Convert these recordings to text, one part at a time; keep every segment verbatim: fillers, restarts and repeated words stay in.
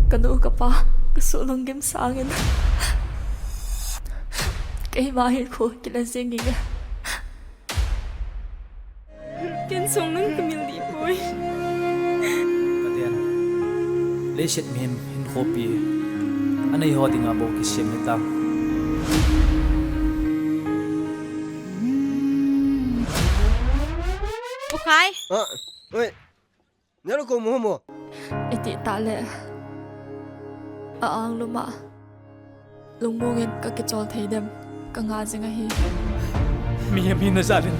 Ka nu ka pa, ka suh lunggim sangin keima hinkho kila jing inge. Ken sung nang ka mil dih poi. Ka ten. Leiset mihem hinkhopi anei ho dinga bou kisem hitam. U Khai. Ah, oi. Nalo ko mo mo. Iti ta le. A ang luma. Lungmong in ka kichol thei dem, ka nga jing ahi. Mihem hina jal in,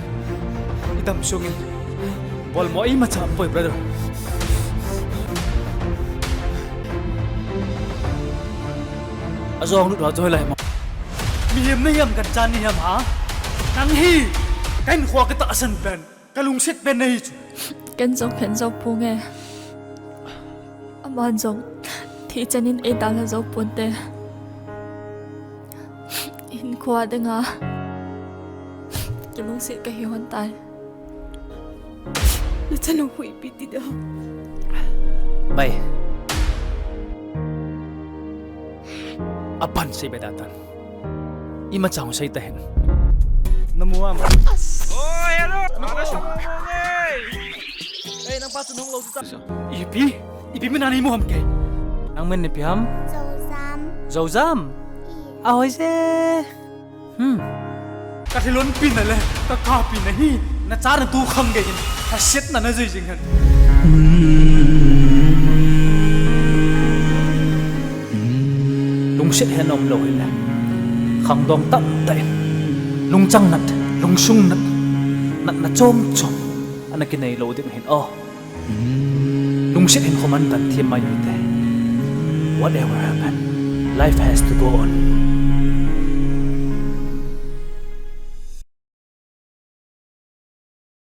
i dam sung in, bolmo imacha um poi, brother. Ajong lut ho joi lai mo. Mihem nahi am, kan chan nahi am, ha? Nang hi, ka hinkho a kitahsan pen. Ka lungset pen nahi chu. Ken jong phen jou ponge. Aman jong thi chan in eidalha jou ponte. Hinkho a dinga kilungset kahi hon tai. Nachanu hui pi ti da. Bai. Apan sei be da tan. Imacha hung sei ta hen. Na mu am? Oi, hello. Hey, nang pa chu nung lo chu ta. Ipi? Ipi mina nei mu ham kei? Nang min ipi ham? Zozam. Zozam? I. A hoi se. Hmm. Ka thilon pi na le, ka ka pi na hi. Na cha na tu khang ge in. Ka set na na jui jing hen. Lungset hen um lou hile, khangdong tamtah in, lungchang nat, lungsung nat, natna chom chom ana kinei lou ding ahin aw. Lungset hin khoman tan thiam mai hite. Whatever happened, life has to go on.